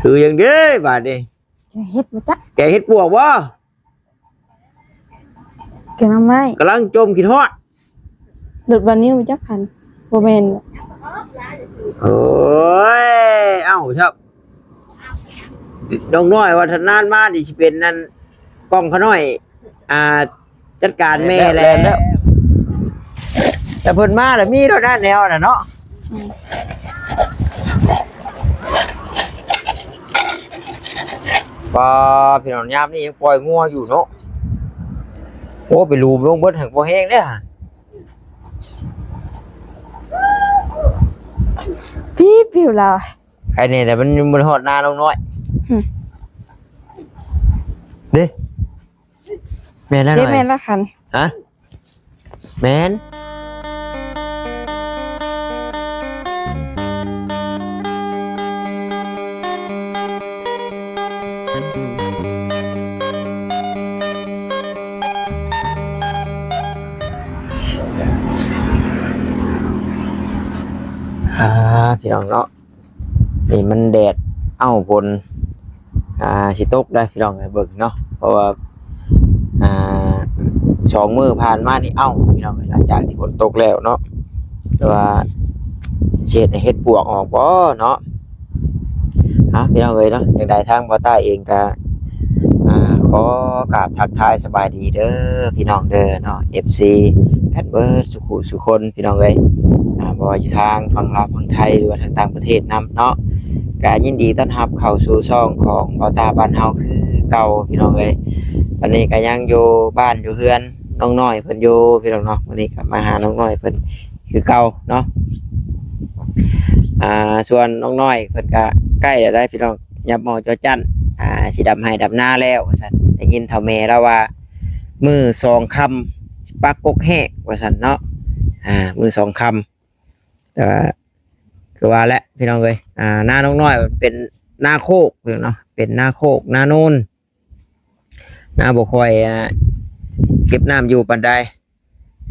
ຄືຫຍັງເດ້ບາດນີ້? ແກງເຫັດບໍ່ຈັກ ແກງເຫັດປວກບໍ່? ແກງໜໍ່ໄມ້ ກຳລັງຈົ່ມຄິດຮອດ ລົດບານິວບໍ່ຈັກຄັນ ບໍ່ແມ່ນ. ໂອ້ຍ ເອົ້າ ຄັບ ນ້ອງນ້ອຍວ່າ ຖ້ານານມານີ້ຊິເປັນອັນ ກ້ອງຂະນ້ອຍ ອ່າ ຈັດການແມ່ແລ້ວ ແລ້ວ ແລ້ວ ແຕ່ເພິ່ນມາແລ້ວມີໂລດນະ ແນວນັ້ນເນາະ. ອືມ ປ້າ ພີ່ນ້ອງ ຍາມນີ້ຍັງປ່ອຍງົວຢູ່ເນາະ. ໂອ້ ໄປລູມລົງເບິດ ຫາກບໍ່ແຮງເດ້ ປີ້ປິວລາວ. ໃຄແນ່ ແຕ່ມັນຍັງບໍ່ຮອດນານ້ອງນ້ອຍ. ຫຶ ເດ້ ແມ່ນແລ້ວ ເດ້ ນ້ອຍ ແມ່ນລະຄັນ. ຮະ ແມ່ນ. ອ່າ ພີ່ນ້ອງເນາະ ນີ້ມັນແດດ ເອົ້າ ຝົນ ອ່າ ຊິຕົກໄດ໋ພີ່ນ້ອງເອີຍ ເບິ່ງເນາະ ເພາະວ່າ ອ່າ ສອງມື້ຜ່ານມານີ້ ເອົ້າ ພີ່ນ້ອງເອີຍ ຫຼັງຈາກທີ່ຝົນຕົກແລ້ວເນາະ ແຕ່ວ່າຊິເຮັດໃຫ້ເຫັດປວກອອກບໍ່ເນາະ. ອ່າ ພີ່ນ້ອງເອີຍເນາະ ຈັ່ງໃດທາງບ່າວຕ້າເອງກະ ອ່າ ຂໍກາບທັກທາຍສະບາຍດີເດີພີ່ນ້ອງເດີເນາະ ເອັຟຊີ ກັນເບິດ ສູ່ຜູ້ສູ່ຄົນ ພີ່ນ້ອງເອີຍ ອ່າ ບໍ່ວ່າຢູ່ທາງຝັ່ງລາວຝັ່ງໄທ ຫຼືວ່າທາງຕ່າງປະເທດນຳເນາະ ກະຍິນດີຕ້ອນຮັບເຂົ້າສູ່ຊ່ອງຂອງບ່າວຕ້າບ້ານເຮົາຄືເກົ່າ ພີ່ນ້ອງເອີຍ. ຕອນນີ້ກະຍັງຢູ່ບ້ານຢູ່ເຮືອນນ້ອງນ້ອຍເພິ່ນຢູ່ ພີ່ນ້ອງເນາະ ມື້ນີ້ກະມາຫານ້ອງນ້ອຍເພິ່ນຄືເກົ່າເນາະ. ອ່າ ສ່ວນນ້ອງນ້ອຍເພິ່ນກະໃກ້ແລ້ວໄດ໋ພີ່ນ້ອງ ຫຍັບເໝົາຈໍຈັ້ນ ອ່າ ຊິດຳໄຮ່ດຳນາແລ້ວວ່າຊັ້ນ ໄດ້ຍິນເຖົ້າແມ່ລາວວ່າ ມື້ສອງຄ່ຳຊິປັກກົກແຮກວ່າຊັ້ນເນາະ ອ່າ ມື້ສອງຄ່ຳ. ແຕ່ວ່າຄືວ່າແຫຼະພີ່ນ້ອງເອີຍ ອ່າ ນານ້ອງນ້ອຍເປັນນາໂຄກເນາະ ເປັນນາໂຄກນາໂນນ ນາບໍ່ຄ່ອຍ ອ່າ ເກັບນ້ຳຢູ່ປານໃດ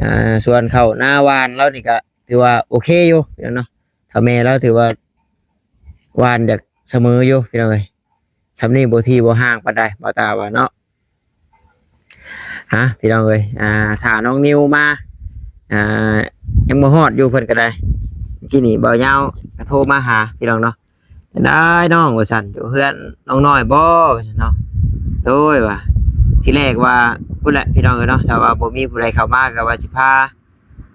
ອ່າ ສ່ວນເຂົ້ານາຫວ່ານລາວນີ້ກະຖືວ່າໂອເຄຢູ່ເນາະ ເຖົ້າແມ່ລາວຖືວ່າຫວ່ານຢາກສະເໝີຢູ່ພີ່ນ້ອງເອີຍ ຊ່ຳນີ້ບໍ່ຖີ່ບໍ່ຫ່າງປານໃດ ບ່າວຕ້າວ່າເນາະ. ຮະ ພີ່ນ້ອງເອີຍ ອ່າ ຖ້ານ້ອງນິວມາ ອ່າ ຍັງບໍ່ຮອດຢູ່ເພິ່ນກະໄດ້ ກີ້ນີ້ບ່າວຍາວກະໂທມາຫາພີ່ນ້ອງເນາະ ເປັນໃດນ້ອງວ່າຊັ້ນ ຢູ່ເຮືອນນ້ອງນ້ອຍບໍ່ ວ່າຊັ້ນເນາະ. ໂດຍວ່າ ທີແລກວ່າພຸ້ນແຫຼະພີ່ນ້ອງເອີຍເນາະ ຖ້າວ່າບໍ່ມີຜູ້ໃດເຂົ້າມາກະວ່າຊິພາ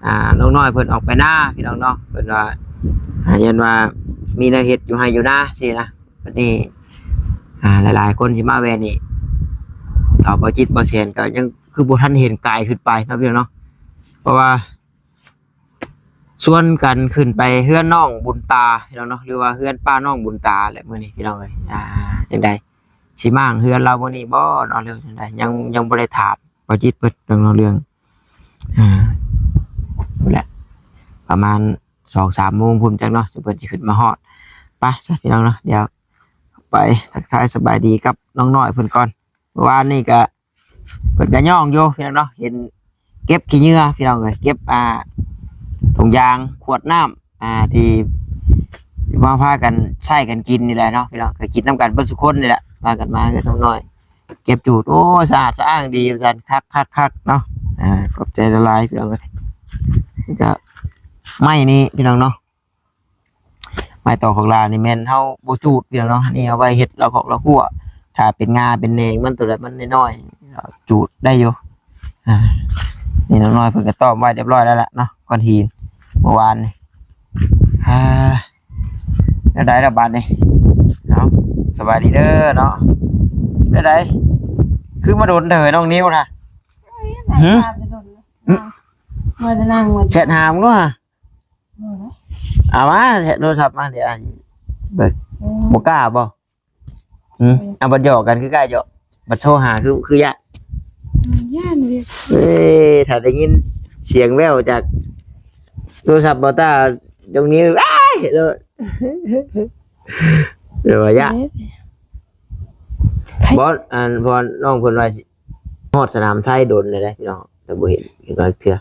ອ່າ ນ້ອງນ້ອຍເພິ່ນອອກໄປນາພີ່ນ້ອງເນາະ ເພິ່ນວ່າ ອ່າ ຢ້ານວ່າມີແນວເຮັດຢູ່ໄຮ່ຢູ່ນາຊີ້ນະ. ບັດນີ້ ອ່າ ຫຼາຍໆຄົນຊິມາແວ່ນີ້ ເອົາ ບໍ່ຈິດບໍ່ແສນກະຍັງຄືບໍ່ທັນເຫັນກາຍຂຶ້ນໄປເນາະພີ່ນ້ອງເນາະ ເພາະວ່າ ຊວນກັນຂຶ້ນໄປເຮືອນນ້ອງບຸນຕາພີ່ນ້ອງເນາະ ຫຼືວ່າເຮືອນປ້ານ້ອງບຸນຕາແຫຼະມື້ນີ້ພີ່ນ້ອງເອີຍ. ອ່າ ຈັ່ງໃດ ຊິມ້າງເຮືອນລາວມື້ນີ້ບໍ່ເນາະ ຫຼືຈັ່ງໃດ ຍັງ ຍັງບໍ່ໄດ້ຖາມ ບໍ່ຈິດເພິ່ນເລື່ອງ ເລື່ອງ ອ່າ ພຸ້ນແຫຼະ ປະມານສອງສາມໂມງພຸ້ນຈັກເນາະ ເພິ່ນຊິຂຶ້ນມາຮອດ. ໄປຊະພີ່ນ້ອງເນາະ ດຽວໄປທັກທາຍສະບາຍດີກັບນ້ອງນ້ອຍເພິ່ນກ່ອນ. ເມື່ອວານນີ້ກະ ເພິ່ນກະຍ່ອງຢູ່ພີ່ນ້ອງເນາະ ເຫັນເກັບຂີ້ເຫຍື້ອພີ່ນ້ອງເອີຍ ເກັບ ອ່າ ຖົງຢາງ ຂວດນ້ຳ ອ່າ ທີ່ມາພາກັນໃຊ້ກັນກິນນີ້ແຫຼະເນາະພີ່ນ້ອງ ກະກິນນຳກັນເບິດສູ່ຄົນນີ້ແຫຼະ ພາກັນມາເຮືອນນ້ອງນ້ອຍ ເກັບຈູດ ໂອ້ ສະອາດສະອ້າງດີວ່າຊັ້ນ ຄັກໆໆເນາະ. ອ່າ ຂອບໃຈຫຼາຍໆພີ່ນ້ອງເອີຍ ກະໄມ້ນີ້ພີ່ນ້ອງເນາະ ໄມ້ຕອກຂອກຫຼານີ້ແມ່ນເຮົາບໍ່ຈູດພີ່ນ້ອງເນາະ ນີ້ເອົາໄວ້ເຮັດລາວຄອກລາວຄົວ ຖ້າເປັນງ່າເປັນແໜງມັນ ໂຕໃດມັນນ້ອຍໆ ຈູດໄດ້ຢູ່. ອ່າ ນີ້ນ້ອງນ້ອຍເພິ່ນກະຕ້ອມໄວ້ຮຽບຮ້ອຍແລ້ວລະເນາະ ກ້ອນຫີນເມື່ອວານນີ້. ອ່າ ແນວໃດລະບາດນີ້ ເອົາ ສະບາຍດີເດີເນາະ. ແນວໃດ ຄືມາດົນເດີນ້ອງນິວນະ ຫື ມາແຕ່ນັ່ງ ມາແຕ່ນັ່ງ ແຊັດຫາມຶງດູຫາ ເອົາມາ ໂທລະສັບມາ ດຽວເບິ່ງ ເອີ ບໍ່ກ້າບໍ່? ຫື ເອີ ເອົາ ບັດຫຍອກກັນຄືກ້າຫຍອກ ບັດໂທຫາຄື ຄືຢ້ານ ຢ້ານເດ ເອີຍ ຖ້າໄດ້ຍິນສຽງແວ່ວຈາກໂທລະສັບບ່າວຕ້າ ດຽວນີ້ ອ້າຍ ໂລດ ເອີ ວ່າຢ້ານ ເອີ ບໍ່ ອັນ ເພາະນ້ອງເພິ່ນວ່າຊິຮອດສະໜາມໄຊດົນແລ້ວເດ້ ພີ່ນ້ອງ ແຕ່ບໍ່ເຫັນ ເຫັນວ່າເທື່ອ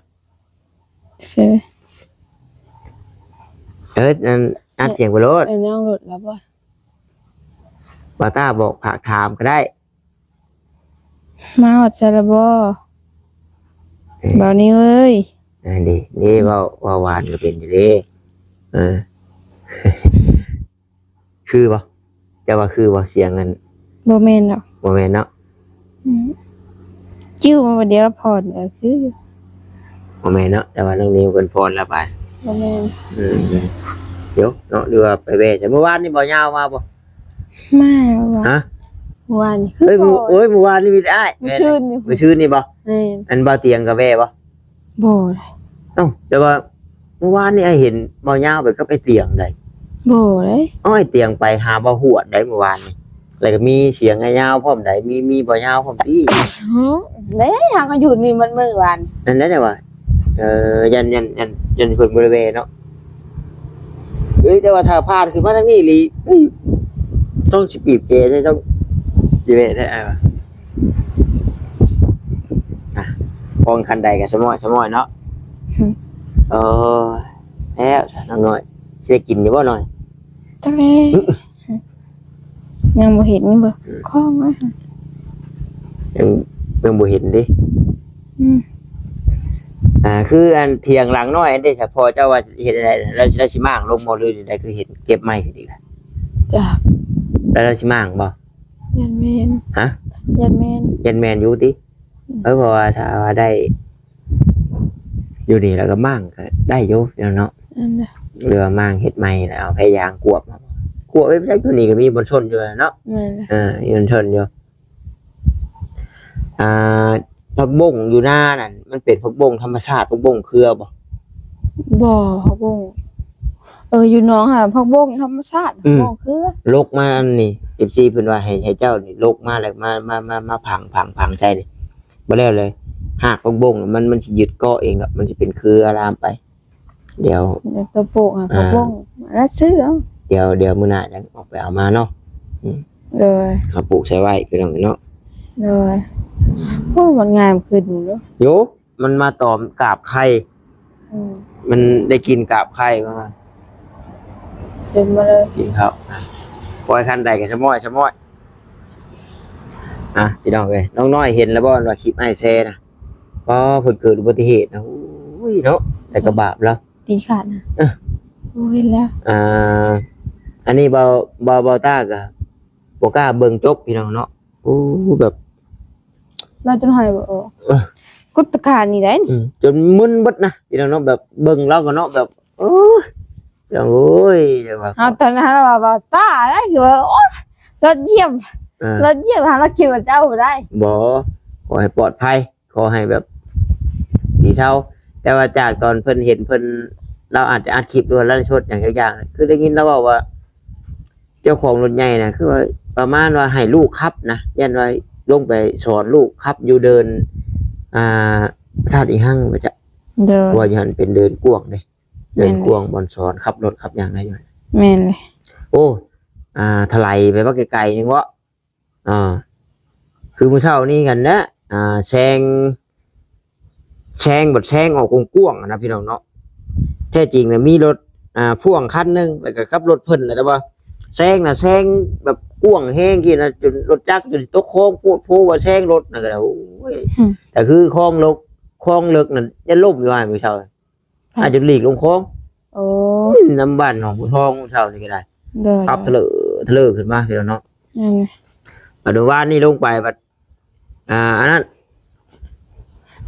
ໃຊ່ ເອີ ອັນ ອັດສຽງໄປໂລດ ເອີ ນ້ອງໂຫຼດແລ້ວບໍ່? ບ່າວຕ້າບອກ ຝາກຖາມກໍໄດ້. ມາຮອດໃສລະບໍ່ ເອີ ບ່າວນິວເອີຍ? ອັນນີ້ ນີ້ເວົ້າ ເວົ້າຫວານກໍເປັນຢູ່ເດ້. ເອີ ຄືບໍ່? ເຈົ້າວ່າຄືບໍ່? ສຽງອັນ ບໍ່ແມ່ນດອກ. ບໍ່ແມ່ນເນາະ. ອືມ ຈື່ມາບາດດຽວລະພອນ ເອີ ຄືຢູ່. ບໍ່ແມ່ນເນາະ. ແຕ່ວ່ານ້ອງນິວເພິ່ນພອນລະບາດ. ບໍ່ແມ່ນ. ອືມ ດຽວເນາະ ຫຼືວ່າໄປແວ່ໃສ? ມື້ວານນີ້ບໍ່ຍາວມາບໍ່? ມາວ່າ ຮະ? ມື້ວານນີ້ຄື ເອີຍ ມື້ ໂອ້ຍ ມື້ວານນີ້ມີແຕ່ອ້າຍ. ມື້ຊືນນີ້ ມື້ຊືນນີ້ບໍ່? ແມ່ນ. ອັນບ່າວຕຽງກໍແວ່ບໍ່? ບໍ່. ເອົ້າ ແຕ່ວ່າມື້ວານນີ້ອ້າຍເຫັນບ່າວຍາວໄປກັບອ້າຍຕຽງໃດ໋. ບໍ່ເດ້. ເອົ້າ ອ້າຍຕຽງໄປຫາບ່າວຫວດໃດ໋ມື້ວານນີ້ ແລ້ວກໍມີສຽງອ້າຍຍາວພ້ອມໃດ໋ ມີ ມີບ່າວຍາວພ້ອມຕິ. ຫື ເດ້ ຫາກໍຢູ່ນີ້ມັນມື້ວານ ນັ້ນແຫຼະ. ແຕ່ວ່າ ເອີ ຢ້ານ ຢ້ານ ຢ້ານ ຢ້ານເພິ່ນບໍ່ໄດ້ແວ່ເນາະ. ເອີຍ ແຕ່ວ່າຖ້າຜ່ານຂຶ້ນມາທາງນີ້ອີ່ຫຼີ ເອີຍ ຕ້ອງຊິບີບແຈໃສ່ ຕ້ອງຊິແວ່ແທ້ອ້າຍວ່າ. ອ່ະ ຂອງຄັນໃດກໍສະໝ້ອຍ ສະໝ້ອຍເນາະ. ຫື ເອີ ແລ້ວນ້ອງນ້ອຍ ຊິໄດ້ກິນຢູ່ບໍ່ນ້ອຍ? ຈັກແລ້ວ ຫຶ ຍັງບໍ່ເຫັນ ຍັງບໍ່ ອືມ ຂອງ ຍັງ ຍັງບໍ່ເຫັນເດ້. ອືມ ອ່າ ຄືອັນຖຽງຫຼັງນ້ອຍອັນເດ້ ສະພໍເຈົ້າວ່າເຮັດໃດ ລາວ ລາວຊິມ້າງລົງບໍ່ ຫຼືໃດ ຄືເຫັນເກັບໄມ້ຂຶ້ນອີກລະ? ຈັກ ແລ້ວລາວຊິມ້າງບໍ່? ຢ້ານແມ່ນ. ຮະ? ຢ້ານແມ່ນ. ຢ້ານແມ່ນຢູ່ຕິ? ອືມ ເອີ ເພາະວ່າຖ້າວ່າໄດ້ຢູ່ນີ້ແລ້ວກໍມ້າງກໍໄດ້ຢູ່ເນາະ. ອັນນະ ຫຼືວ່າມ້າງເຮັດໃໝ່ແລ້ວເອົາແພຍາງກວບ ກວບໄວ້ຈັກຢູ່ນີ້ກໍມີບ່ອນຊົນຢູ່ເນາະ. ແມ່ນ. ເອີ ມີບ່ອນຊົນຢູ່. ອ່າ ຜັກບົ້ງຢູ່ນານັ້ນ ມັນເປັນຜັກບົ້ງທຳມະຊາດ ຜັກບົ້ງເຄືອບໍ່? ບໍ່ ຜັກບົ້ງ ເອີ ຢູ່ໜອງຫັ້ນ ຜັກບົ້ງທຳມະຊາດ ອືມ ບໍ່ເຄືອ. ລົກມາອັນນີ້ ເອັຟຊີ ເພິ່ນວ່າໃຫ້ ໃຫ້ເຈົ້ານີ້ລົກມາ ແລ້ວມາ ມາ ມາ ມາຝັງ ຝັງ ຝັງໃສ່ນີ້ ບໍ່ແລ້ວເລີຍ. ຮາກຜັກບົ້ງມັນ ມັນຊິຍຶດເກາະເອງດອກ ມັນຊິເປັນເຄືອລາມໄປ. ດຽວ ດຽວໂຕປູກຫາ ອ່າ ຜັກບົ້ງ ແລ້ວຊື້ເອົາ. ດຽວ ດຽວມື້ໜ້າຈັ່ງອອກໄປເອົາມາເນາະ. ອືມ ໂດຍ ເອົາປູກໃສ່ໄວ້ພີ່ນ້ອງເນາະ. ໂດຍ ໂອ້ ມັນງາມຂຶ້ນເນາະ. ໂຍ ມັນມາຕອມກາບໄຂ່. ອືມ ມັນໄດ້ກິນກາບໄຂ່ມາ ເຕັມມາເລີຍ. ກິນເຂົ້າ ປ່ອຍຄັນໃດກໍສະໝ້ອຍ ສະໝ້ອຍ. ອ່ະ ພີ່ນ້ອງເອີຍ ນ້ອງນ້ອຍເຫັນແລ້ວບໍ່ ວ່າຄລິບອ້າຍແຊນະ? ອໍ ເພິ່ນເກີດອຸບັດຕິເຫດນະ. ໂອ້ຍເນາະ ແຕ່ກໍບາບລະ ຕີນຂາດນະ. ເອີ ໂອ້ ເຫັນແລ້ວ. ອ່າ ອັນນີ້ເບົາ ເບົາ ເບົາຕາກໍບໍ່ກ້າເບິ່ງຈົບ ພີ່ນ້ອງເນາະ. ໂອ້ ແບບ ລາວຈົນໄຫ້ບໍ່ອອກ. ເອີ ກຸດຕະການນີ້ໄດ໋. ອືມ ຈົນມຶນເບິດນະ ພີ່ນ້ອງເນາະ. ແບບເບິ່ງລາວກໍເນາະ ແບບ ໂອ້ຍ ພີ່ນ້ອງເອີຍ ແບບວ່າ ເຮົາຕອນນັ້ນເຮົາວ່າ ເບົາຕາໄດ໋ ຄືວ່າ ໂອ້ຍ ລົດຢຽບ ເອີ ລົດຢຽບ ຫາລາວຄິດວ່າຈະເອົາບໍ່ໄດ້. ບໍ່ ຂໍໃຫ້ປອດໄພ ຂໍໃຫ້ແບບດີເຊົາ. ແຕ່ວ່າຈາກຕອນເພິ່ນເຫັນເພິ່ນ ລາວອາດຈະອັດຄລິບ ຫຼືວ່າໄລຟ໌ສົດຫຍັງຈັກຢ່າງ ຄືໄດ້ຍິນລາວເວົ້າວ່າ ເຈົ້າຂອງລົດໃຫຍ່ນະ ຄືວ່າປະມານວ່າໃຫ້ລູກຂັບນະ ຢ້ານວ່າລົງໄປສອນລູກຂັບຢູ່ເດີ່ນ ອ່າ ພະທາດອີ່ຫຍັງວ່າຈະ ໂດຍ ວ່າຢູ່ຫັ້ນເປັນເດີ່ນກວ້າງເດ້. ເດີ່ນ ແມ່ນເລີຍ ກວ້າງ ບ່ອນສອນຂັບລົດຂັບຫຍັງໄດ້ຢູ່. ແມ່ນເລີຍ. ໂອ້ ອ່າ ຖະໄຫຼໄປວ່າໄກໆ ຍັງເວາະ ອ່າ ຄືມື້ເຊົ້ານີ້ກັນນະ ອ່າ ແຊງ ແຊງ ບັດແຊງອອກກວ້າງໆ ນະ ພີ່ນ້ອງເນາະ. ແທ້ຈິງນະມີລົດ ອ່າ ພ່ວງຄັນໜຶ່ງ ແລ້ວກໍຂັບລົດເພິ່ນແຫຼະ ແຕ່ວ່າແຊງນະ ແຊງແບບກວ້າງແຮງ ກີ້ນະ ຈົນລົດຈັກຈົນຊິຕົກຄອງ ໂພດໂພວ່າແຊງລົດນະ ກໍໄດ້. ໂອ້ຍ ຫຶ ກໍຄືຄອງລົກ ຄອງເລິກນັ້ນ ຢ້ານລົ້ມຢູ່ຫັ້ນມື້ເຊົ້າ. ອາດຈະຫຼີກລົງຄອງ. ໂອ້ ອືມ ນຳບ້ານໜອງບົວທອງເຊົ້ານີ້ກໍໄດ້. ໂດຍ ປັບທະເລີ ທະເລີຂຶ້ນມາພີ່ນ້ອງເນາະ. ອືມ ບັດວານນີ້ລົງໄປບັດ ອ່າ ອັນນັ້ນ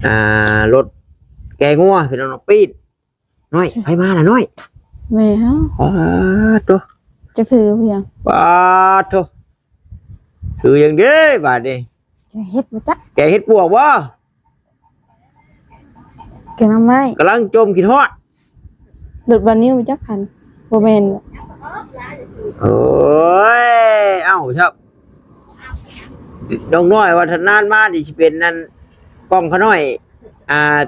ອ່າ ລົດແກ່ງົວພີ່ນ້ອງເນາະ ປີດ. ນ້ອຍ ໃຜມາລະນ້ອຍ? ແມ່ເຮົາ. ປາດໂທ້ ຈັກຖືພຽງ. ປາດໂທ້ ຖືຫຍັງເດ້ບາດນີ້? ແກງເຫັດບໍ່ຈັກ ແກງເຫັດປວກບໍ່? ແກງໜໍ່ໄມ້ ກຳລັງຈົ່ມຄິດຮອດ. ລົດບານິວຈັກຄັນ ບໍ່ແມ່ນ. ໂອ້ຍ ເອົ້າ ຄັບ ນ້ອງນ້ອຍວ່າຖ້ານານມານີ້ຊິເປັນອັນ ກ້ອງຂະນ້ອຍ ອ່າ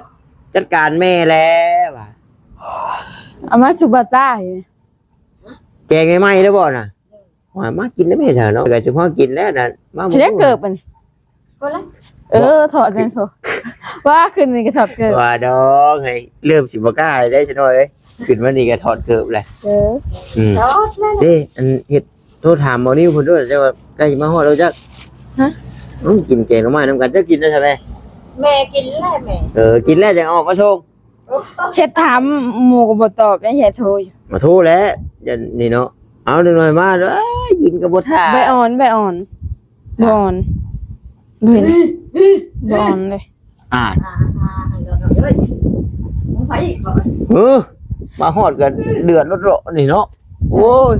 ຈັດການແມ່ແລ້ວວ່າ. ເອົາມາສູ່ບ່າວຕ້າໃຫ້ແມ່. ແກງໃໝ່ໆ ແລ້ວບໍ່ນະ? ວ່າມາກິນໄດ້ແມ່ເຖົ້າເນາະ ກໍຊິພໍກິນແລ້ວນະ ມາ ຊິໄດ້ເກີບອັນນີ້. ເອີ ຖອດແມ່ນບໍ່? ວ່າຂຶ້ນນີ້ກໍຖອດເກີບ ວ່າດອກ ໃຫ້ເລີ່ມຊິບໍ່ກ້າໄດ້ຊະໜ້ອຍເອີຍ. ຂຶ້ນມານີ້ກໍຖອດເກີບແຫຼະ. ເອີ ອືມ ຖອດແລ້ວ. ເດ້ ອັນເຮັດ ໂທຖາມໝໍນິວເພິ່ນໂລດ ເຈົ້າວ່າໃກ້ຊິມາຮອດແລ້ວຈັກ. ຮະ? ອືມ ກິນແກງໜໍ່ໄມ້ນຳກັນ. ເຈົ້າກິນແລ້ວໃຊ່ໄໝ? ແມ່ກິນແລ້ວແມ່. ເອີ ກິນແລ້ວຈັ່ງອອກມາສົ່ງ. ໂອ້ ເຊັດຖາມໝູ່ກໍບໍ່ຕອບ ຍັງຊິໂທຢູ່. ມາໂທແຫຼະ ຢ່ານີ້ເນາະ. ເອົາ ເດັກນ້ອຍມາເດີ ກິນກໍບໍ່ຖ້າ. ໃບອ່ອນ ໃບອ່ອນ ບໍ່ອ່ອນ ບໍ່ເຫັນ ບໍ່ອ່ອນເລີຍ. ອ່າ ອ່າ ອ່າ ເອີຍ ຂອງໃຜອີກ ເອີ ມາຮອດກໍເດືອດໂລດເນາະນີ້ເນາະ. ໂອ້ຍ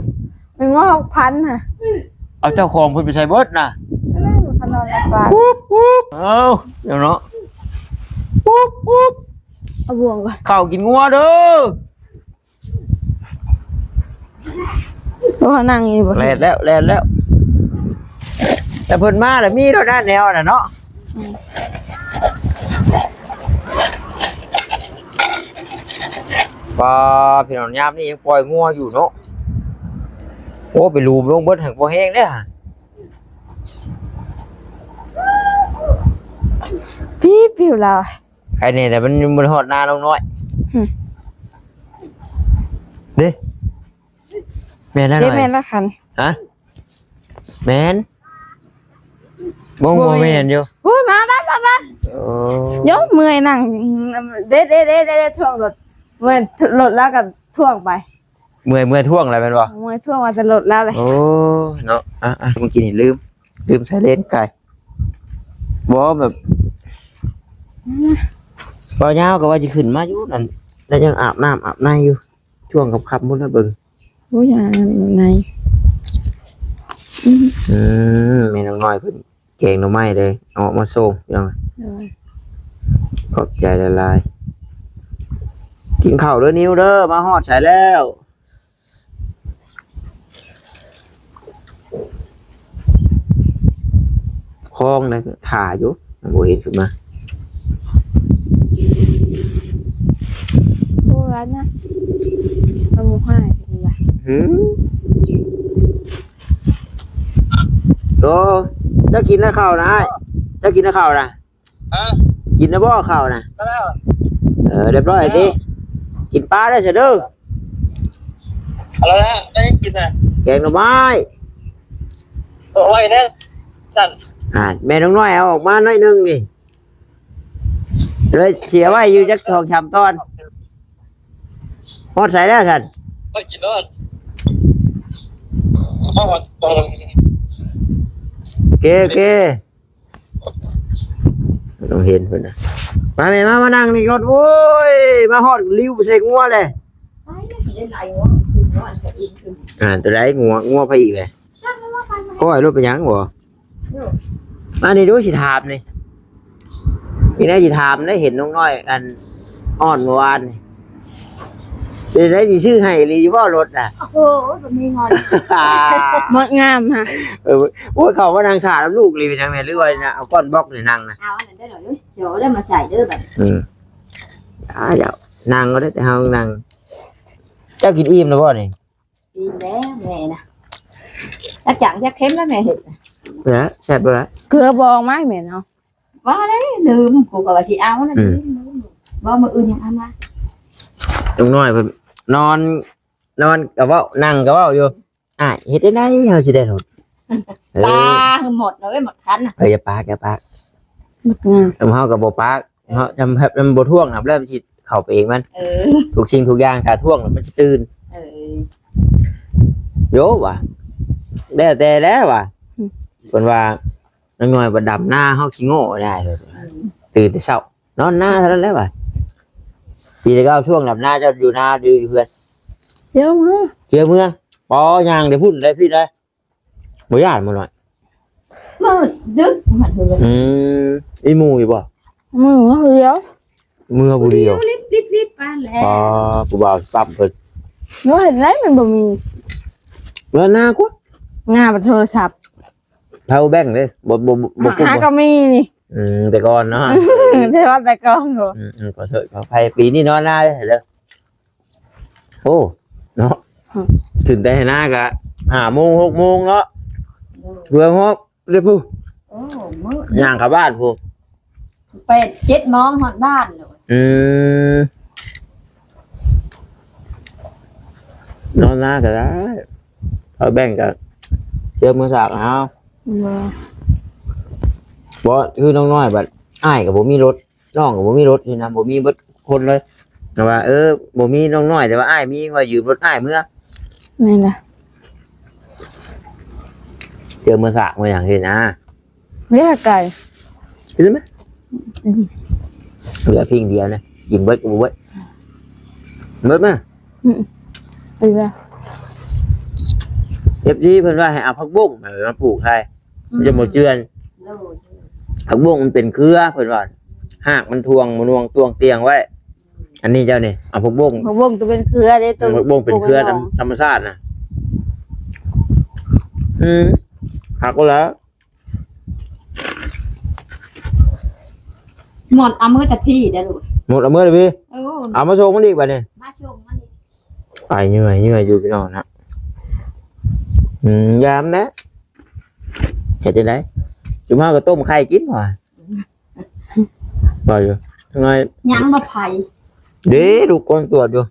ໄປງອກພັນນະ. ເອົາ ເຈົ້າຂອງເພິ່ນໄປໃສເບິດນະ? ເອີ ຂະໜອນລະປາ ປຸບ ປຸບ. ເອົາ ເອົາເນາະ ປຸບ ປຸບ. ເອົາບ່ວງກ່ອນ ເຂົ້າກິນງົວເດີ. ໂອ້ ເຂົານັ່ງຢູ່ບໍ່? ແລ່ນແລ້ວ ແລ່ນແລ້ວ. ແຕ່ເພິ່ນມາແລ້ວມີໂລດນະແນວນັ້ນເນາະ. ອືມ ປ້າ ພີ່ນ້ອງ ຍາມນີ້ຍັງປ່ອຍງົວຢູ່ເນາະ. ໂອ້ ໄປລູມລົງເບິດ ຫາກບໍ່ແຮງເດ້. ປີ້ປິວລາວ ໃຄແນ່ ແຕ່ມັນຍັງບໍ່ໄດ້ຮອດນານ້ອງນ້ອຍ. ຫືມ ເດ້ ແມ່ນແລ້ວ ເດ້ ນ້ອຍ ແມ່ນລະຄັນ. ຮະ? ແມ່ນ ບໍ່ ບໍ່ ບໍ່ແມ່ນ ແມ່ນຢູ່. ໂອ້ຍ ມາ ມາ ມາ ມາ. ໂອ້ ໂຍມ ເມື່ອຍນັ່ງ ເດ້ ເດ້ ເດ້ ເດ້ ເດ້ ຖ່ວງລົດ ເມື່ອຍລົດແລ້ວກໍຖ່ວງໄປ. ເມື່ອຍ ເມື່ອຍຖ່ວງແລ້ວແມ່ນບໍ່? ເມື່ອຍຖ່ວງມາແຕ່ລົດແລ້ວເລີຍ. ໂອ້ຍເນາະ. ອ່ະໆ ເມື່ອກີ້ນີ້ລືມ ລືມໃສ່ເລນໄກ. ບໍ່ ແບບ ອືມ ເວົ້າຍາວກໍວ່າຊິຂຶ້ນມາຢູ່ນັ້ນ ແລ້ວຍັງອາບນ້ຳອາບໃນຢູ່ ຊ່ວງຄ່ຳໆພຸ້ນລະເບິ່ງ. ໂອ້ຍ ອາບໃນ. ອືມ ອືມ ແມ່ນ້ອງນ້ອຍເພິ່ນ ແກງໜໍ່ໄມ້ເດ້ ເອົາອອກມາສົ່ງ ພີ່ນ້ອງ. ໂດຍ ຂອບໃຈຫຼາຍໆ. ກິນເຂົ້າເດີນິວເດີ ມາຮອດໃສແລ້ວ? ຄອງນະ ຖ້າຢູ່ ຍັງບໍ່ເຫັນຂຶ້ນມາ. ໂອ້ ອັນນະ ມັນບໍ່ຮ້າຍເປັນຫຍັງວະ? ຫືມ? ໂອ້ ເຈົ້າກິນແລ້ວເຂົ້ານະອ້າຍ? ເຈົ້າກິນແລ້ວເຂົ້ານະ? ຮະ? ກິນແລ້ວບໍ່ເຂົ້ານະ? ແລ້ວ. ເອີ ຮຽບຮ້ອຍຕິ? ແລ້ວ. ກິນປາເດີຊະເດີ. ເອົາລະນະ ໄດ້ກິນນະ ແກງໜໍ່ໄມ້ ເອົາໄວ້ແນ່ຊັ້ນ. ອ່າ ແມ່ນ້ອງນ້ອຍເອົາອອກມາໜ້ອຍໜຶ່ງນີ້ ເລີຍເສຍໄວ້ຢູ່ຈັກສອງສາມຕອນ. ຮອດໃສແລ້ວຊັ້ນ? ໄປກິນໂລດ. ຮອດ ໂອເຄ ໂອເຄ. ຕ້ອງເຫັນເພິ່ນນະ. ມາແມ່ ມາ ມານັ່ງນີ້ກ່ອນ. ໂອ້ຍ ມາຮອດລິ້ວໃສ່ງົວແຫຼະ. ອ່າ ຕົວໃດ? ງົວ ງົວໃຜອີກແຫຼະ? ກ້ອຍລົດເປັນຫຍັງບໍ່? ມານີ້ດູ ຊິຖາມນີ້ ມີແນວຊິຖາມໄດ໋. ເຫັນນ້ອງນ້ອຍ ອັນ ອ້ອນເມື່ອວານນີ້ ເປັນໄດ໋ ຊິຊື້ໃຫ້ອີ່ຫຼີຢູ່ບໍ່ລົດນະ? ໂອ້ໂຫ ບໍ່ມີເງິນ ໝົດງາມຫະ. ເອີ ໂອ້ຍ ເຂົ້າມານັ່ງຖ້ານຳລູກອີ່ຫຼີເປັນຫຍັງແມ່? ຫຼືວ່າເອົາກ້ອນບລັອກນີ້ນັ່ງນະ? ເອົາອັນນັ້ນເດີ ດຽວເອົາມາໃສ່ເດີບັດ. ອືມ ອ່າ ເຈົ້ານັ່ງກໍໄດ້ ແຕ່ເຮົານັ່ງ. ເຈົ້າກິນອີ່ມແລ້ວບໍ່ນີ້? ອີ່ມແລ້ວແມ່ນະ. ຈັກຈັ່ງຈັກເຄັມແລ້ວແມ່ເຮັດນະ. ແຊບບໍ່ລະ? ເກືອບໍ່ອອກມາແມ່ນເນາະ. ວ່າແລ້ວລືມ ກູກໍວ່າຊິເອົາແລ້ວ. ອືມ ລືມ ລືມ ບໍ່ ມື້ອື່ນຍັງເອົາມາ. ລຸງນ້ອຍເພິ່ນນອນ ນອນກໍເວົ້າ ນັ່ງກໍເວົ້າຢູ່. ອ້າຍ ເຮັດຈັ່ງໃດເຮົາຊິໄດ້ລົດ? ເອີ ປາ ໝົດເນາະເວີຍ ໝົດຄັນນະ. ເອີ ຢ່າປາກ ຢ່າປາກ ໝົດງາມ. ເຮົາກໍບໍ່ປາກ ເຮົາຈຳ ຈຳບໍ່ທ້ວງນຳ ແລ້ວມັນຊິເຂົ້າໄປເອງມັນ. ເອີ ທຸກສິ່ງທຸກຢ່າງ ຖ້າທ້ວງແລ້ວມັນຊິຕື່ນ. ເອີ ໂຍວ່າ ແລ້ວແຕ່ແລ້ວວ່າ. ອືມ ເພິ່ນວ່າ ນາງນ້ອຍວ່າ ດຳນາເຮົາຂີ້ໂງ່ໄດ້. ອືມ ຕື່ນແຕ່ເຊົ້າ ນອນນາເທົ່ານັ້ນແຫຼະວ່າ. ປີແລ້ວກໍຊ່ວງດຳນາ ເຈົ້າຢູ່ນາ ຢູ່ເຮືອນ? ເຈົ້າເມືອ ເຈົ້າເມືອ. ອໍ ຍ່າງໄດ້ພຸ້ນໄດ້ພີ້ໄດ້. ບໍ່ຢ້ານບໍ່ນ້ອຍ? ມືດດຶກມາເຮືອນ. ອືມ ມີໝູ່ຢູ່ບໍ່? ເມືອຜູ້ດຽວ. ເມືອຜູ້ດຽວ ລິບໆໆ ປານແລ້ວ. ອໍ ຜູ້ບ່າວປ້ຳເພິ່ນ. ບໍ່ເຫັນໄດ້ ມັນບໍ່ມີ. ເມືອນາກວ່າ ງາບັດໂທລະສັບ ພາວເວີແບັງເດ້ ບໍ່ ບໍ່ ບໍ່ ຫາ ຫາກໍມີນີ້. ອືມ ແຕ່ກ່ອນເນາະ. ແຕ່ວ່າແຕ່ກ່ອນບໍ່. ອືມ ອືມ ຂໍໂທດຂໍອະໄພ. ປີນີ້ນອນນາເດີ. ໂອ້ ເນາະ. ອືມ ຂຶ້ນແຕ່ໃນນາກະຫ້າໂມງ ຫົກໂມງເນາະ. ໂດຍ ເພື່ອຮອບເດ້ຜູ້. ໂອ້ ມື້ ຍ່າງເຂົ້າບ້ານຜູ້ ແປດເຈັດໂມງຮອດບ້ານໂລດ. ອືມ ນອນນາກໍໄດ້ ເອົາແບ່ງກັນ ຕຽມເມືອສາກເອົາ. ບໍ່ ບໍ່ ຄືນ້ອງນ້ອຍບັດ ອ້າຍກໍບໍ່ມີລົດ ນ້ອງກໍບໍ່ມີລົດນີ້ນະ ບໍ່ມີເບິດຄົນເລີຍ. ແຕ່ວ່າ ເອີ ບໍ່ມີນ້ອງນ້ອຍ ແຕ່ວ່າອ້າຍມີ ວ່າຢືມລົດອ້າຍເມືອ. ແມ່ນລະ ຕຽມເມືອສາກເມືອຫຍັງຊີ້ນະ. ເວລາໄກ ຄືໄໝ? ອືມ ເຫຼືອພິງດຽວນະ ກິນເບິດກໍບໍ່ເບິດ. ເບິດມາ ອືມ ເອີ ເອັຟຊີ ເພິ່ນວ່າໃຫ້ເອົາຜັກບົ້ງມາປູກໃສ່ ອືມ ຈະບໍ່ເຈື່ອນ. ໂດຍ ຜັກບົ້ງມັນເປັນເຄືອ ເພິ່ນວ່າ ຮາກມັນຖ່ວງມານວງຕວງຕຽງໄວ້. ອັນນີ້ເຈົ້ານີ້ ເອົາຜັກບົ້ງ ຜັກບົ້ງຕົວເປັນເຄືອເດ້ ຕົວ ອືມ ຜັກບົ້ງເປັນເຄືອ ທຳ ທຳມະຊາດນະ. ອືມ ຄັກແລ້ວ ໝົດເອົາມື້ຕະພີ້ເດ້ລູກ ໝົດເອົາມື້ຕະພີ້. ເອີ ເອົາມາສົ່ງມັນອີກບັດນີ້ ມາສົ່ງມັນອີກ. ໄປເຫຍື່ອຍເຫຍື່ອຍຢູ່ພີ່ນ້ອງນະ. ອືມ ຢາມແຫຼະ ເຮັດຈັ່ງໃດ ຈຸມເຮົາກໍຕົ້ມໄຂ່ກິນ ວ່າ ວ່າຢູ່ ຍັງບໍ່ໄຜ ເດ້ ລູກກອນຕວດຢູ່.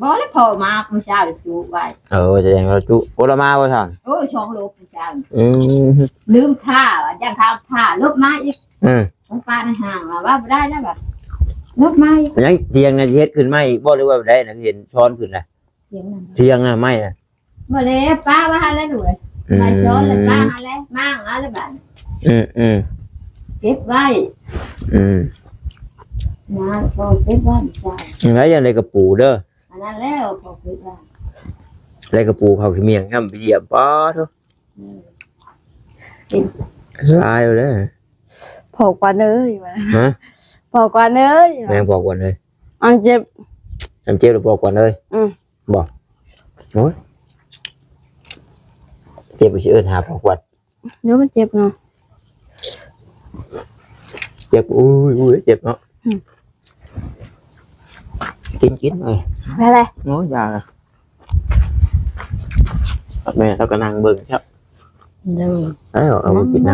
ບໍ່ແລ້ວ ພໍ່ມາມື້ເຊົ້າຈຸໄວ້. ເອີ ສະແດງວ່າຈຸ. ໂອ້ ລະມາບໍ່ຊະ? ໂອ້ ສອງໂລບມື້ເຊົ້າ. ອືມ ລືມຜ້າ ວ່າຢ້ານຜ້າຜ້າລົບມາອີກ. ອືມ ຂອງປ້າໃນຫ້າງວ່າ ວ່າບໍ່ໄດ້ແລ້ວ ວ່າລົບມາອີກ. ຍັງທຽງນະ ຊິເຮັດຂຶ້ນໃໝ່ອີກບໍ່ ຫຼືວ່າໃດນະ? ເຫັນຊ້ອນຂຶ້ນນະ ທຽງນະ ທຽງນະ ໄມ້ນະ. ບໍ່ແລ້ວ ປ້າວ່າຫັ້ນແຫຼະລູກເອີຍ. ອືມ ໄມ້ຊ້ອນແລ້ວ ປ້າຫັ້ນແຫຼະ ມ້າງເອົາແລ້ວບາດ. ອືມໆ ເກັບໄວ້. ອືມ ນາ ພໍ່ເກັບໄວ້ເຈົ້າ. ແລ້ວຢ່າໄດ້ກະປູເດີ. ອັນນັ້ນແລ້ວ ພໍ່ຄິດວ່າ ແລ້ວກະປູເຂົ້າຂີ້ໝ້ຽງ ຍາມໄປຢ້ຽມ ປາໂທ. ອືມ ຫຼາຍເລີຍ ພໍ່ກວານເອີຍ ວ່າ. ຮະ? ພໍ່ກວານເອີຍ ແມ່ນ ພໍ່ກວານເອີຍ. ອັນເຈັບ ອັນເຈັບ ແລ້ວພໍ່ກວານເອີຍ. ອືມ ບໍ່ ໂອ້ຍ ເຈັບ ຊິເອີ້ນຫາພໍ່ກວານ. ເດີ ມັນເຈັບເນາະ ເຈັບ. ອຸ້ຍ ອຸ້ຍ ເຈັບເນາະ. ອືມ ກິນ ກິນ ເອີ ແມ່ນແຫຼະ. ໂອ້ຍ ຢ່າ ແມ່ເຮົາກໍນັ່ງເບິ່ງເຈົ້າ. ເດີ ເອົາ ເອົາກິນນະ.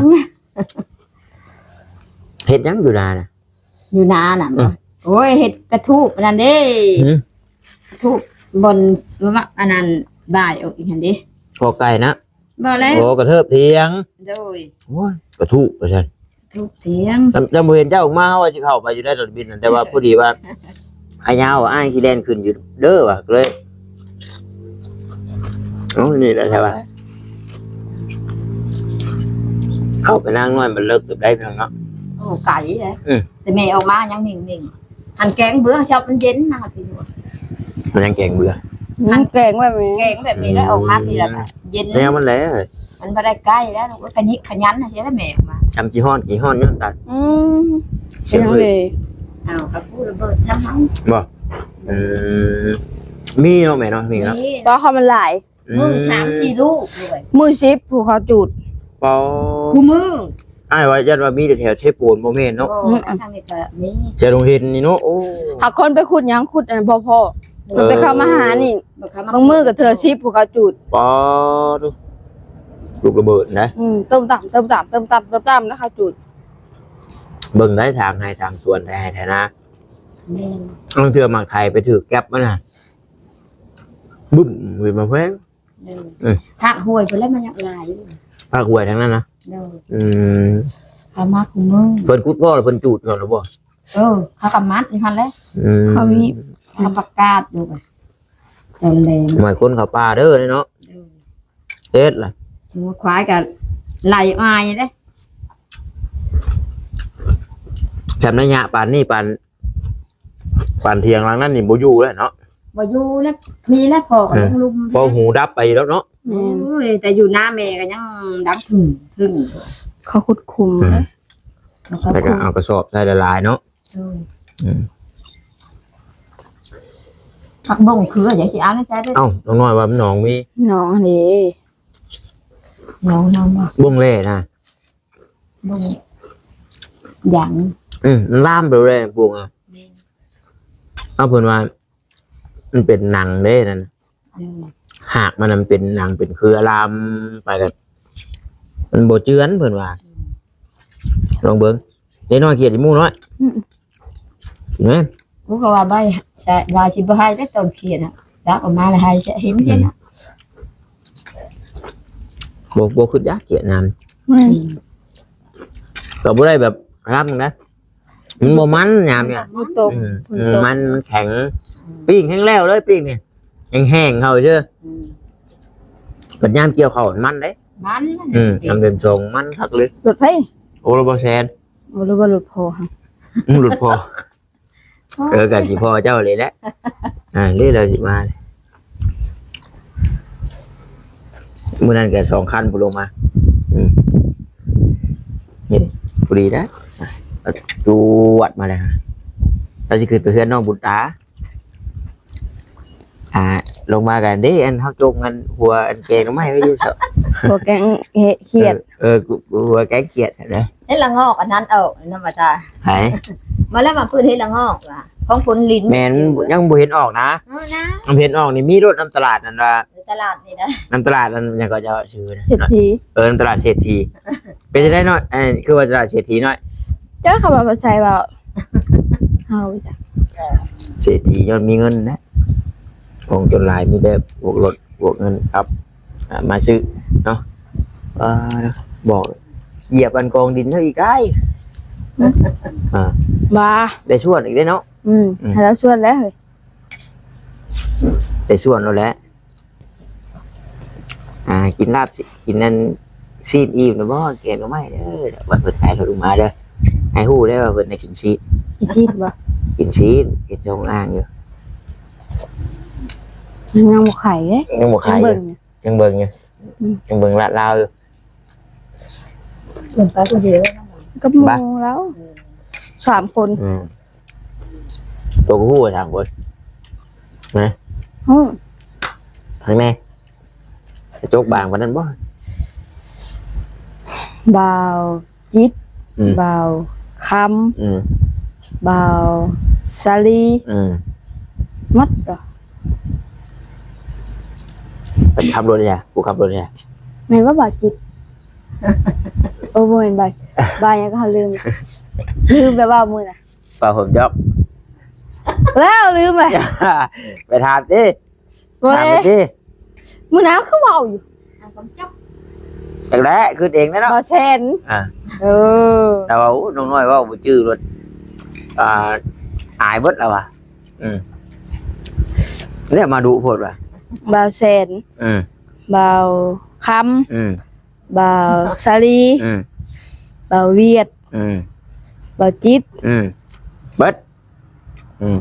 ເຮັດຫຍັງຢູ່ນານະ? ຢູ່ນານັ້ນ. ອືມ ໂອ້ຍ ເຮັດກະທູບອັນນັ້ນເດ້. ຫືມ ກະທູບບ່ອນ ອັນນັ້ນ ບາຍອອກອີກຫັ້ນເດ້. ກໍໄກ່ນະ. ບໍ່ແລ້ວ ໂອ້ ກະເທີບຖຽງ. ໂດຍ ໂອ້ຍ ກະທູບວ່າຊັ້ນ ກະທູບຖຽງ. ຈຳ ຈຳບໍ່ເຫັນເຈົ້າອອກມາ ເຮົາວ່າຊິເຂົ້າໄປຢູ່ໃນລະບິນນັ້ນ ແຕ່ວ່າພໍດີວ່າ ອ້າຍຍາວ ອ້າຍຊິແລ່ນຂຶ້ນຢູ່ເດີວ່າ ກໍເລີຍ ເອົ້າ ນີ້ແຫຼະ ແທ້ວ່າ ເຂົ້າໄປນາງນ້ອຍມັນເລິກເຕີບໃດ໋ ພີ່ນ້ອງເນາະ. ໂອ້ ໄກເດ້. ອືມ ແຕ່ແມ່ອອກມາຍັງເໝັງໆ. ອັນແກງເບືອເຈົ້າມັນເຢັນນະ ມັນຍັງແກງເບືອ. ອັນແກງແບບນີ້ ແກງແບບນີ້ແລ້ວອອກມາພີ້ລະກະເຢັນແນວມັນແຫຼະ. ມັນບໍ່ໄດ້ໃກ້ແລ້ວ ກະຍິກຂະຍັນຫັ້ນແຫຼະແມ່ອອກມາ. ຈຳຈີຮ້ອນ ຈີຮ້ອນຍ້ອນຕັດ. ອືມ ເປັນຫຍັງເດ? ເອົາ ກະປູລະເບີດທາງເຮົາບໍ່? ອືມ ມີເນາະແມ່ເນາະ ມີເນາະ. ມີ ກໍເຂົາມັນຫຼາຍ. ອືມ ມື້ສາມສີ່ລູກເລີຍ ມື້ສິບຜູ້ເຂົາຈູດ. ປາ ຄູ່ມື້. ອ້າຍວ່າຢ້ານວ່າມີແຕ່ແຖວເຊໂປນ ບໍ່ແມ່ນເນາະ. ບໍ່ ທາງນີ້ກະມີ ແຖວດົງເຫັນນີ້ເນາະ. ໂອ້ ຫາຄົນໄປຂຸດຫຍັງ ຂຸດອັນນັ້ນບໍ່ພໍ້. ເອີ ມັນໄປເຂົ້າມາຫານີ້ ບາງມື້ກະເທື່ອສິບຜູ້ເຂົາຈູດ. ປາ ລູກລະເບີດນະ. ອືມ ຕຸ້ມຕາມ ຕຸ້ມຕາມ ຕຸ້ມຕາມ ຕຸ້ມຕາມ ແລ້ວເຂົາຈູດ. ເບິ່ງໄດ້ທາງໄຮ່ທາງສວນ ໄຖໄຮ່ໄຖນາ. ແມ່ນ ລາງເທື່ອໝາກໄທໄປຖືກແກັບມັນນະ ບຶ້ມຂຶ້ນມາແພງ. ເອີ ອືມ ພາກຫ້ວຍເພິ່ນແລ້ວມັນຍັງຫຼາຍຢູ່. ພາກຫ້ວຍທາງນັ້ນນະ. ໂດຍ ອືມ ເຂົາມາຄູ່ມື້. ເພິ່ນຂຸດພໍ້ແລ້ວເພິ່ນຈູດກ່ອນແລ້ວບໍ່? ເອີ ເຂົາກະມັດຢູ່ຫັ້ນແຫຼະ. ອືມ ເຂົາມີ ເຂົາປະກາດຢູ່ຕອນແລງ ໝາຍຄົນເຂົ້າປ່າເດີເນາະ. ໂດຍ ເຮັດລະ ງົວຄວາຍກະໄຫຼອາຍເດ້. ແຖມໄລຍະປານນີ້ ປານ ປານຖຽງຫຼັງນັ້ນນີ້ບໍ່ຢູ່ແລ້ວເນາະ. ບໍ່ຢູ່ແລ້ວ ມີແລ້ວພໍກໍ ເອີ ລົງລຸ່ມ ພໍຫູດັບໄປຢູ່ແລ້ວເນາະ. ແມ່ນ ໂອ້ຍ ແຕ່ຢູ່ນາແມ່ກໍຍັງດັງ ເຂົາຂຸດຂຸມ ອືມ ແລ້ວກໍເອົາກະສອບໃສ່ຫຼາຍໆເນາະ. ໂດຍ ອືມ ຜັກບົ້ງຄື ຢາກຊິເອົາໃນໃສເດີ້. ເອົ້າ ນ້ອງນ້ອຍວ່າມັນໜອງມີ ໜອງຫັ້ນເດ້ ໜອງເຮົາບໍ່ ບົ້ງແລ່ນະ. ບໍ່ ຍັງ ອືມ ມັນລາມໄປແລ້ວ ປູກອະ. ແມ່ນ ເອົາ ເພິ່ນວ່າມັນເປັນໜັງເດ້ນັ້ນ. ເອີ ຮາກມັນນະ ມັນເປັນໜັງ ເປັນເຄືອລາມໄປແລ້ວ ມັນບໍ່ເຈື່ອນ ເພິ່ນວ່າ. ອືມ ລອງເບິ່ງ ເດັກນ້ອຍຂຽດອີ່ໝູນ້ອຍ. ອືມ ເຫັນໄໝ? ກູກໍວ່າໄວ້ ວ່າຊິບໍ່ໃຫ້ແຕ່ຕອນຂຽນນະ ດັກອອກມາແລ້ວໃຫ້ ເຫັນ ອືມ ເຫັນນະ. ບໍ່ ບໍ່ຄຶດຢາກກຽດນ້ຳ ແມ່ນ ກໍບໍ່ໄດ້ແບບງາມນະ ມັນບໍ່ມັນຍາມນີ້ ມັນຕົກ ອືມ ມັນຕົກ ມັນແຂງ ປີ້ງແຮງແລ້ວເລີຍ ປີ້ງນີ້ ແຫ້ງໆ ເຂົ້າເຊີ ອືມ ບັດຍາມກ່ຽວເຂົ້າມັນເດ້ ມັນ ອືມ ທຳເປັນຊົງມັນຄັກເລີຍ ລົດໃຜ? ໂອ້ ລົດບໍ່ແຊນ ບໍ່ ຫຼືວ່າລົດພໍ່ຫັ້ນ ອືມ ລົດພໍ່ ເອີ ກະຊິພໍ່ເຈົ້າເລີຍແຫຼະ ອ່າ ນີ້ລາວຊິມາ ມື້ນັ້ນກະສອງຄັນພຸ້ນລົງມາ ອືມ ນີ້ພໍດີນະ ຈວດມາແລ້ວ ລາວຊິຂຶ້ນໄປເຮືອນນ້ອງບຸນຕາ ອ່າ ລົງມາກັນເດ້ ອັນເຮົາຈົງອັນຫົວອັນແກງໜໍ່ໄມ້ໄວ້ຢູ່ ຫົວແກງເຫ- ຂຽດ ເອີ ເອີ ຫົວແກງຂຽດນະ ເຫັດລະງອກອັນນັ້ນເອົາ ນຳມາຈາ ໃຜ ມາແລ້ວມາເພິ່ນເຫັດລະງອກວ່າ ຂອງຄົນຫຼິ້ນ ແມ່ນ ຍັງບໍ່ເຫັນອອກນະ ເອີນະ ມັນເຫັນອອກນີ້ມີໂລດນຳຕະຫຼາດນັ້ນວ່າ ໃນຕະຫຼາດນີ້ນະ ນຳຕະຫຼາດນັ້ນຫຍັງກໍເຈົ້າຊື່ນະ ເສດຖີ ເອີ ນຳຕະຫຼາດເສດຖີ ເປັນຈັ່ງໃດເນາະ ເອີ ຄືວ່າຕະຫຼາດເສດຖີນ້ອຍ ເຈົ້າ ເຂົາວ່າບໍ່ໃຊ່ເວົ້າ ເຮົາບໍ່ຈັກ ເສດຖີຍ້ອນມີເງິນນະ ຂອງຈົນຫຼາຍ ມີແຕ່ພວກລົດ ພວກເງິນຂັບ ອ່າ ມາຊື້ເນາະ ອ່າ ບອກ ຢຽບອັນກອງດິນເຮົາອີກໄດ້ ອ່າ ວ່າ ໄດ້ຊວນອີກເດ້ເນາະ ອືມ ອືມ ໃຫ້ລາວຊວນແລ້ວເຮີ້ຍ ໄດ້ຊວນໂລດແຫຼະ ອ່າ ກິນລາບ ຊິກິນອັນຊີ້ນອີ່ມແລ້ວບໍ່? ແກງໜໍ່ໄມ້ເດີ ບັດເພິ່ນຂາຍລົດລົງມາເດີ ໃຫ້ຮູ້ເດີວ່າເພິ່ນໄດ້ກິນຊີ້ນ ກິນຊີ້ນບໍ່? ກິນຊີ້ນ ເຮັດຊ່ອງອ່າງຢູ່ ຍັງບໍ່ຂາຍເດ້ ຍັງບໍ່ຂາຍຢູ່ ຍັງເບິ່ງຢູ່ ຍັງເບິ່ງຢູ່ ອືມ ຍັງເບິ່ງລາດລາວຢູ່ ເພິ່ນໄປຜູ້ດຽວ ກັບໝູ່ລາວ ອືມ ສາມຄົນ ອືມ ໂຕກໍຮູ້ວ່າສາມຄົນ ນະ ອືມ ທາງແນ່ ກະຈົກບາງປານນັ້ນບໍ່? ບ່າວຈິດ ອືມ ບ່າວຄຳ ອືມ ບ່າວສາລີ ອືມ ໝົດລະ ໄປຂັບລົດເລີຍ ຜູ້ຂັບລົດເລີຍ ແມ່ນບໍ່ບ່າວຈິດ? ໂອ້ ບໍ່ແມ່ນ ບ່າວ ບ່າວຫຍັງກໍເຮົາລືມ ລືມແລ້ວເວົ້າມື້ນະ ບ່າວຜົມຈອກ ແລ້ວລືມແລ້ວ ໄປຖາມຕິ ບໍ່ໄດ້ ຖາມໄປຕິ ມື້ໜ້າຄືເວົ້າຢູ່ ຈັກແຫຼະ ຄິດເອງແຫຼະເນາະ ບ່າວແສນ ອ່າ ເອີ ແຕ່ວ່າ ໂອ້ ນ້ອງນ້ອຍເວົ້າບໍ່ຈື່ໂລດ ອ່າ ອາຍເບິດແລ້ວວ່າ ອືມ ແລ້ວມາດຸໂພດວ່າ ບ່າວແສນ ອືມ ບ່າວຄຳ ອືມ ບ່າວສາລີ ອືມ ບ່າວຫວຽດ ອືມ ບ່າວຈິດ ອືມ ເບິດ ອືມ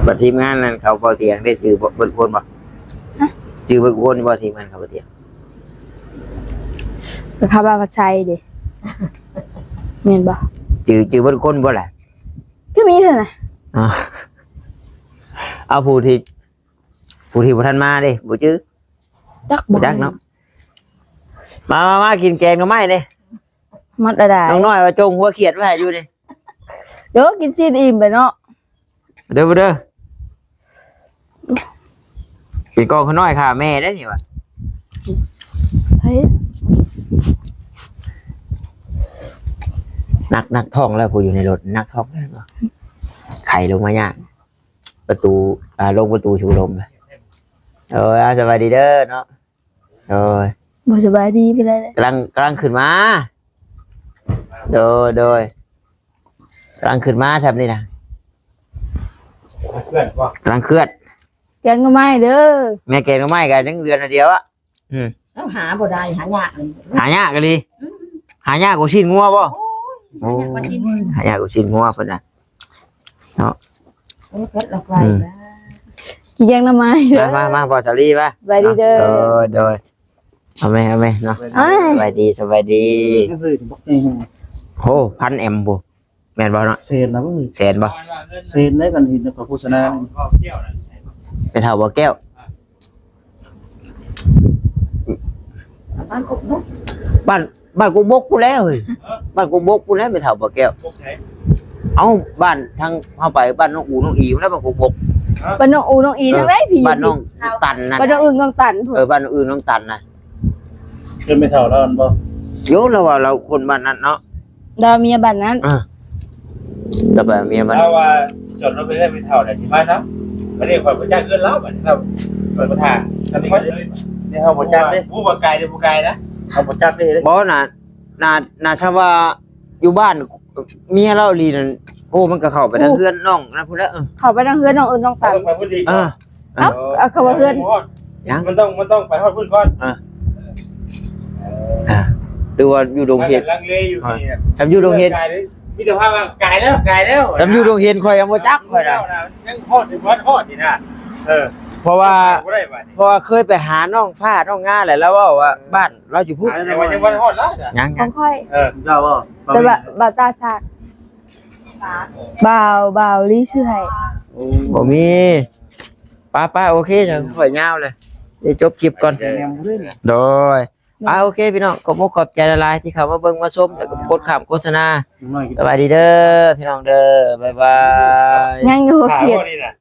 ບັດທີມງານນັ້ນເຂົາບໍ່ຕຽງໄດ້ຈື່ເບິດທຸກຄົນບໍ່? ຮະ? ຈື່ເບິດທຸກຄົນບໍ່ ທີມງານເຂົາບໍ່ຕຽງ? ກໍເຂົາວ່າໄຊເດ້ ແມ່ນບໍ່? ຈື່ ຈື່ເບິດທຸກຄົນບໍ່ລະ? ຄືມີເທົ່ານັ້ນ ອໍ ເອົາຜູ້ທີ່ ຜູ້ທີ່ບໍ່ທັນມາເດ້ ບໍ່ຈື່? ຈັກ ບໍ່ຈັກເນາະ ມາ ມາ ມາກິນແກງໜໍ່ໄມ້ເດ້ ມັດລະດາຍ ນ້ອງນ້ອຍວ່າຈົ່ງຫົວຂຽດໄວ້ໃຫ້ຢູ່ນີ້ ໂດ ກິນຊີ້ນອີ່ມໄປເນາະ ເດີ ເດີ ກິນກ່ອນຂ້ານ້ອຍຂ້າແມ່ໄດ້ນີ້ວ່າ ເຮີ້ຍ ໜັກ ໜັກທ້ອງແລ້ວ ຜູ້ຢູ່ໃນລົດ ໜັກທ້ອງແລ້ວ ໄຂ້ລົງມາຍາກ ປະຕູ ອ່າ ລົງປະຕູຊູລົມ ໂອ້ຍ ສະບາຍດີເດີເນາະ ໂອ້ຍ ບໍ່ສະບາຍດີປານໃດ ກຳລັງ ກຳລັງຂຶ້ນມາ ໂດຍ ໂດຍ ກຳລັງຂຶ້ນມາແຖບນີ້ນະ ເຄື່ອນບໍ່ ກຳລັງເຄື່ອນ ແກງໜໍ່ໄມ້ເດີ ແມ່ນແກງໜໍ່ໄມ້ກໍຍັງເດືອນດຽວອະ ອືມ ເອົາຫາບໍ່ໄດ້ ຫາຍາກ ຫາຍາກອີ່ຫຼີ ອືມ ຫາຍາກກວ່າຊີ້ນງົວບໍ່? ໂອ້ຍ ໂອ້ຍ ຫາຍາກກວ່າຊີ້ນງົວ ຫາຍາກກວ່າຊີ້ນງົວເພິ່ນນະ ເນາະ ໂອ້ຍ ເພິ່ນລະໄປ ອືມ ລະ ກິນແກງໜໍ່ໄມ້ເດີ ມາ ມາ ມາ ບໍ່ສາລີມາ ສະບາຍດີເດີ ໂດຍ ໂດຍ ເອົາແມ່ ເອົາແມ່ເນາະ ເອີຍ ສະບາຍດີ ສະບາຍດີ ໂອ້ ພັນແອມພຸ້ນ ແມ່ນບໍ່ເນາະ ແສນນະ ແສນບໍ່ ແສນໄດ້ກັນເຫັນໃນໂຄສະນາ ແມ່ເຖົ້າບໍ່ແກ້ວ ບ້ານກົກບົກ ບ້ານ ບ້ານກົກບົກພຸ້ນແຫຼະເຮີ້ຍ ບ້ານກົກບົກພຸ້ນແຫຼະ ແມ່ເຖົ້າບໍ່ແກ້ວ ເອົ້າ ບ້ານທາງເຮົາໄປບ້ານນ້ອງອູນ້ອງອີພຸ້ນແຫຼະ ບ້ານກົກບົກ ບ້ານນ້ອງອູນ້ອງອີ ເອີ ທາງໃດພີ່ ບ້ານນ້ອງຕັນນັ້ນ ບ້ານນ້ອງອຶ່ງນ້ອງຕັນພຸ້ນ ເອີ ບ້ານນ້ອງອຶ່ງນ້ອງຕັນນະ ເປັນແມ່ເຖົ້າລາວຫັ້ນບໍ່? ໂຍ ລາວວ່າລາວຄົນບ້ານນັ້ນເນາະ ລາວເມຍບ້ານນັ້ນ ອ່າ ລາວໄປເມຍບ້ານ ລາວວ່າຊິຈອດລົດໄປເຮືອນແມ່ເຖົ້າແລ້ວຊິມານຳ ບັດນີ້ຂ້ອຍບໍ່ຈັກເຮືອນລາວ ບັດນີ້ລາວ ເປີດມາຖ້າ ອັນນີ້ກໍ ນີ້ເຮົາບໍ່ຈັກເດ້ ຮູ້ວ່າໄກເດ້ ບໍ່ໄກນະ ເຮົາບໍ່ຈັກເດ້ ບໍ່ນະ ນາ ນາຊະວ່າຢູ່ບ້ານເມຍລາວອີ່ຫຼີນັ້ນ ໂອ້ ມັນກໍເຂົ້າໄປທາງເຮືອນນ້ອງນັ້ນພຸ້ນແຫຼະ ເອີ ເຂົ້າໄປທາງເຮືອນນ້ອງອື່ນນ້ອງຕາຍ ເຂົ້າໄປພຸ້ນອີກ ເອີ ເອົ້າ ເອີ ເຂົ້າເຮືອນ ຮອດ ຍັງ ມັນຕ້ອງ ມັນຕ້ອງໄປຮອດພຸ້ນກ່ອນ ເອີ ອ່າ ຫຼືວ່າຢູ່ດົງເຫັນ ມັນກໍລັງເລຢູ່ນີ້ ຄັນຢູ່ດົງເຫັນ ໄກເດ້ ມີແຕ່ພາບວ່າໄກແລ້ວ ໄກແລ້ວ ຄັນຢູ່ດົງເຫັນຂ້ອຍຍັງບໍ່ຈັກ ຂ້ອຍນະ ຍັງຮອດ ຮອດ ຮອດນີ້ນະ ເອີ ເພາະວ່າ ບໍ່ໄດ້ບາດນີ້ ເພາະວ່າເຄີຍໄປຫານ້ອງຟ້ານ້ອງງາແຫຼະ ລາວເວົ້າວ່າ ເອີ ບ້ານລາວຢູ່ພຸ້ນ ແຕ່ວ່າຍັງບໍ່ຮອດລະ ຍັງ ຂອງຂ້ອຍ ເອີ ເຈົ້າບໍ່ ແຕ່ວ່າ ບ່າວຕາສາກ ບ່າວ ບ່າວລີຊື່ໃຫ້ ໂອ້ ບໍ່ມີ ປ້າໆ ໂອເຄ ຈັ່ງຂ້ອຍຍາວເລີຍ ໄດ້ຈົບຄລິບກ່ອນ ໂດຍ ອ່າ ໂອເຄ ພີ່ນ້ອງ ຂອບອົກຂອບໃຈຫຼາຍໆ ທີ່ເຂົ້າມາເບິ່ງມາຊົມ ແລ້ວກໍກົດຂ້າມໂຄສະນາ ສະບາຍດີເດີ ພີ່ນ້ອງເດີ ບາຍບາຍ ຍັງຢູ່ ຂາວບໍ່ນີ້ນະ?